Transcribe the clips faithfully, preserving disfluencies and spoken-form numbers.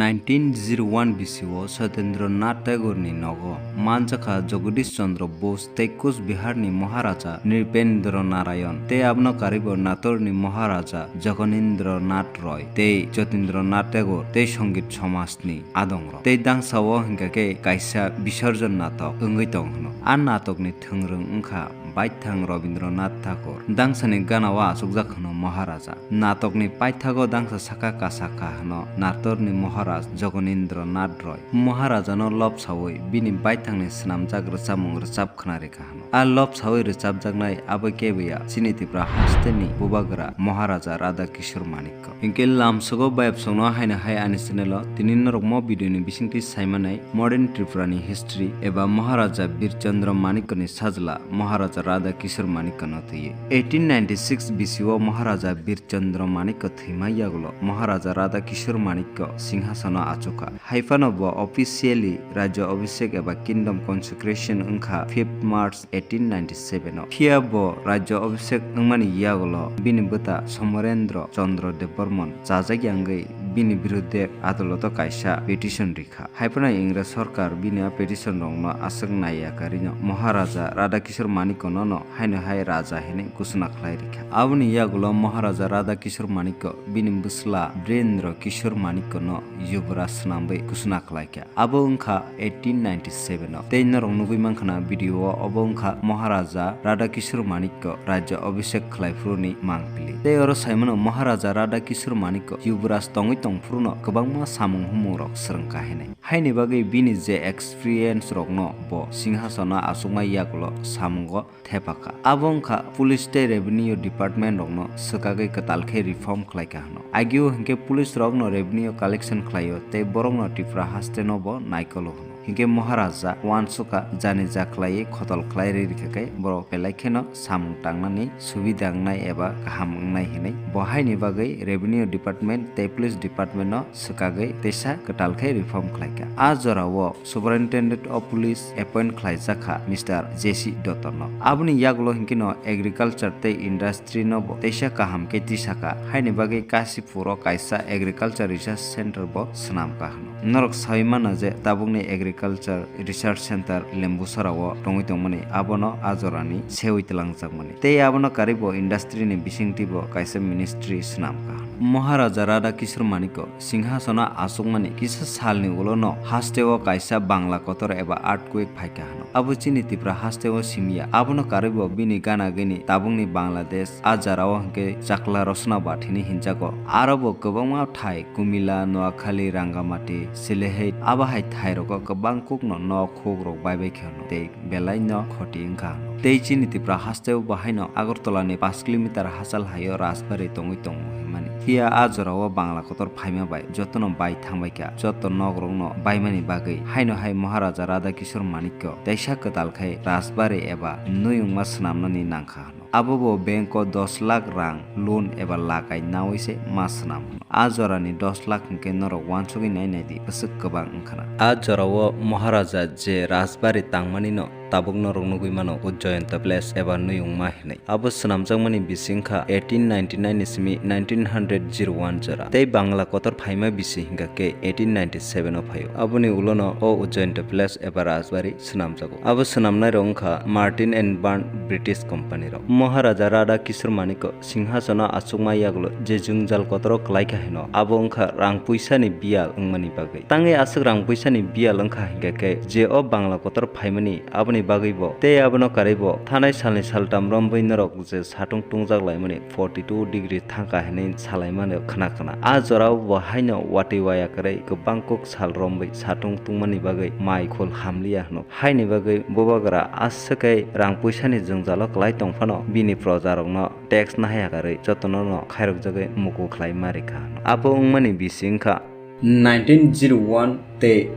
Nineteen zero one B C o Satyendranath Tagore ni nogo manjakha Jagadish Chandra Bose tei Kuch Bihar ni Maharaja Nripendra Narayan tei abono karwibo Nator ni Maharaja Jaganindra Nath Roy tei Jatindranath Tagore tei Songit Somaj ni adongrok tei dangsa o hingkha khe kaisa Bisorjon natok wngwi tong hwno. A natok ni thwngrwng wngkha baithang Rabindranath Tagore. Dangsa ni gana o achukjak hwno Maharaja. Natok ni paithago dangsa saka kasa kha hwno Nator ni Maharaj Jaganindra Nath Roy. Maharaja no lobsawi bini baithang ni swnamjak rwchapmung rwchap khwna rikha hwno. A lobsawi rwchapjaknai abo kebo ya chini Tripura haste ni bubagra Maharaja Radha Kishore Manik. Hinkhe lamsogo bayapsongno haino hai ani channel o tini norok mo video ni bisingtwi saimanai Modern Tripura ni history eba Maharaja Bir Chandra Manikya ni sajla Maharaja Radha Kishore Manikya no thwiwi. Eighteen ninety six B C o Maharaja Bir Chandra Manikya thwima yagulo Maharaja Radha Kishore Manikya singhasano achukha. Haiphano bo officially Rajya Abhishek eba Kingdom Consecration wngkha fifth March eighteen ninety seven o. Phiya bo Rajya Abhishek wngmani yagulo bini bwta Somarendra Chandra Debbarman chajak yangwi bini birudde adaloto kaisa petition rikha. Haiphano Ingres sorkar bini a petition rokno aswk naiya karino Maharaja Radha Kishore Manikya no no haino hai raja hinwi ghosona khlai rikha. Aboni yagulo Maharaja Radha Kishore Manikya bini bwsla Birendra Kishore Manikya no Yuvraj swnamwi ghosona khlaikha. Abo wngkha eighteen ninety seven o. Tei norok nugwi mankha na video o, obo wngkha Maharaja Radha Kishore Manikya Rajya Abhishek khlai phuruni mangpili. Tei oro saimano Maharaja Radha Kishore Manikya Yuvraj tongwi tong phuruno kwbangma samung humung rok swrwngkha hinwi. Haini bagwi bini je experience rokno bo singhasano achukma yagulo samungo thepakha. Abo wngkha police tei revenue department rokno swkagwi kwtal khe reform khlaikha hwno. Agio hinkhe police rokno revenue collection khlaio tei borokno Tripura haste no bo naikolo hwno. Hinkhe Maharaja uansukha jani ja khlaiwi khotol khlai ri rikha khe borok belai kheno samung tangnani subida wngnai eba kaham wngnai hinwi. Bo haini bagwi revenue department tei police department no swkagwi teisa kwtal khe reform khlaikha. A jorao Superintendent of Police appoint khlaijakha Mister J C Dotto no. Aboni yagulo hinkhe no agriculture tei industry no bo teisa kaham khe tisakha, haini bagwi Kashipur o kaisa agriculture research center bo swnamkha hwno. Norok saui mano je tabukni agriculture research center Lembusara o tongwi tongmani abono a jorani seui twlangjakmani. Tei abono karwi bo industry ni bisingtwi bo kaisa ministry swnamkha hwno. Maharaja Radha Kishore Manikya singhasono achukmani kisa salni ulono hasteo kaisa bangla kotor eba earthquake phaikha hwno. Abo chini Tripura hasteo simiya. Abono karwibo bini gana gini tabukni Bangladesh, a jarao hwnkhe Chakla Rosnabad hinwi hinjago. Arobo kwbangma thai Kumila, Noakhali, Rangamati, Sylhet, abo hai thairogo kwbang kukno nok hukrok baibai khe hwno tei belai no khoti wngkha. Tei chini Tripura hasteo bo haino Agartala ni pash kilometer hachal haio rajbari tongwi tongo hinmani. Phiya a jorao Bangla kotor phaima bai jotono bai thangbai kha, joto nok rokno baimani bagwi. Haino hai Maharaja Radha Kishore Manikya teisa kwtal khai rajbari eba nuyungma swnamnani nangkha hwno. Abo bo bank o dos lakh rang loan eba lakai naui se ma swnam hwno. A jorani dos lakh hwnkhe norok uansugwi nai nai di, bwswk kwbang wngkhana. A jorao Maharaja je rajbari tangmani no tabuk norok nugwi mano Ujjayanta Palace eba Nuyungma hinwi. Abo swnamjakmani bising kha eighteen ninety nine ni simi nineteen hundred zero one jora. Tei Bangla kotor phaima bisi hingka khe eighteen ninety seven o phaio. Aboni ulono o Ujjayanta Palace eba Rajbari swnamjago. Abo swnamnai rok wngkha Martin and Burn British Company rok. Maharaja Radha Kishore Manikya singhasono achukma yagulo je jwngjal kotoro kwlaikha hino, abo wngkha rang puisani biyal wngmani bagwi. Tangwi aswk rang puisani biyal wngkha hinkha khe je o Bangla kotor phaimani, aboni bagwi bo tei abono karwi bo thanai salni saltam romwi norok je satung tungjak laimani forty two degree thangkha hinwi salaimani khna khna. A jorao bo haino watwi waya kwrwi kwbang kuk sal romwi satung tungmani bagwi mai khul hamliya hino. Haini bagwi bubagra aswk khe rang puisani jwngjalo kwlai tong phano bini projarokno tax nahaya karwi jotono no khairokjagwi muku khlai ma rikha. Abo wngmani bisi wngkha nineteen zero one tei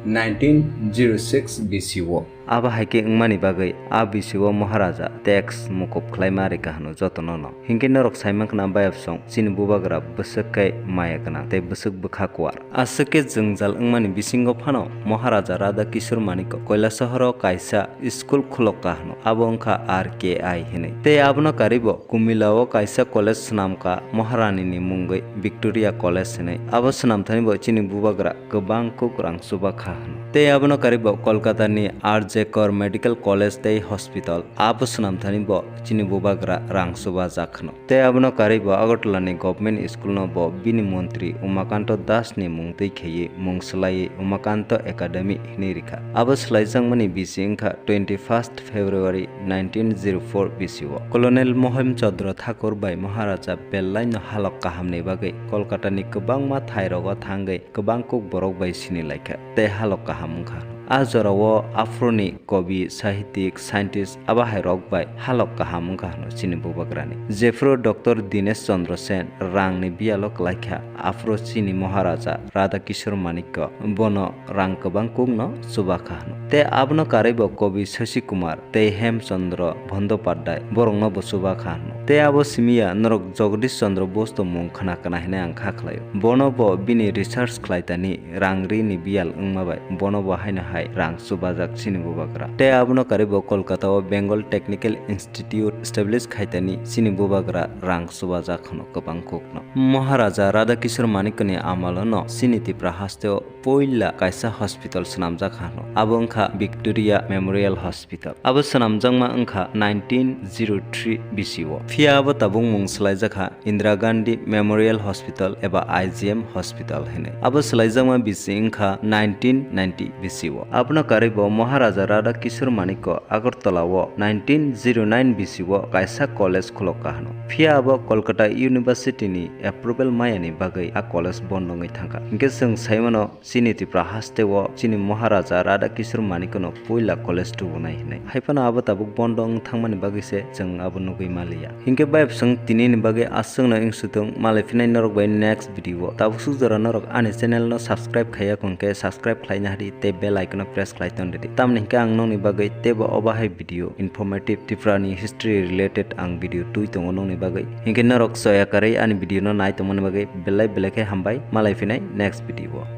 nineteen zero six B C o. Abo hai khe wngmani bagwi a bisio Maharaja tax mukup khlaima rwkha hwno jotono no. Hinkhe norok saimankha na bayapsong chini bubagra bwswk khe maya gwnang tei bwswk bwkha kuar. Aswk khe jwngjal wngmani bisingo phano Maharaja Radha Kishore Manikko Koilasahoro kaisa school khulokka hwno, abo wngkha R K I hinwi. Tei abono karwi bo Kumilao kaisa college swnamkha Maharani ni mungwi Victoria College hinwi. Abo swnamthani bo chini bubagra kwbang kuk rang chuba kha hwno. Tei abono karwi bo Kolkata ni R J Kar Medical College tei Hospital, abo swnamthani bo chini bubagra rang chuba jak hwno. Tei abono karwi bo Agartala ni government school no bo bini montri Umakanto Das ni mung twi khaiwi mung swlaiwi Umakanto Academy hinwi rwkha. Abo swlaijakmani bisi wngkha twenty first February nineteen zero four bisio. Colonel Mohim Chandra Thakur bai Maharaja belai no halok kaham ni bagwi Kolkata ni kwbangma thai rogo thangwi kwbang kuk borok bai sini laikha tei halok kaham wngkha. A jorao aphuru ni kobi, sahitik, scientist abo hai rok bai halok kaham wngkha hwno chini bubagra ni. Jephuru Doctor Dinesh Chandra Sen rang ni biyalo kwlaikha, aphuru chini Maharaja Radha Kishore Manikko bono rang kwbang kuk no chuba kha hwno. Tei abono karwi bo kobi Shashi Kumar tei Hem Chandra Bandopadhyay borokno bo chuba kha hwno. Tei abo simi ya norok Jagadish Chandra Bose to mung khna kana hinwi ang kha khlaio. Bono bo bini research khlaitani rang ri ni biyal wngma bai bono bo haino hai rang chubajak chini bubagra. Tei abono karwi bo Kolkata o Bengal Technical Institute establish khaitani chini bubagra rang chubajak hwno kwbang kukno. Maharaja Radha Kishore Manikko ni amalo no chini Tipra haste o puila kaisa hospital swnamjak hano. Abo wngkha Victoria Memorial Hospital. Abo swnamjakma wngkha nineteen zero three B C o. Phiya abo tabuk mung swlaijakha Indira Gandhi Memorial Hospital eba I G M Hospital hinwi. Abo swlaijakma bisi wngkha nineteen ninety B C o. Abono karwi bo Maharaja Radha Kishore Manikko Agartala o nineteen zero nine B C o kaisa college khulokka hano. Phiya abo Kolkata University ni approval mayani bagwi a college bondo wngwi thangkha. Hinkhe chwng saimano chini Tipra haste o chini Maharaja Radha Kishore Manikko no puila college tubunai hinwi. Haiphano abo tabuk bondo wng thangmani bagwi se chwng abo nugwi maliya. Hinkhe bayapswng tini ni bagwi aswkno wngsutung, malai phinai norok bai next video o. Tabuk suk jora norok ani channel no subscribe khaiya hwnkhe subscribe khlaina hadi tei bell icon no press khlai tong di. Tamni hinkhe ang nokni bagwi teibo obo hai video informative Tipra ni history related ang video twi tongo nokni bagwi. Hinkhe norok soya karwi ani video no nai tongmani bagwi belai belai khe hambai, malai phinai next video o.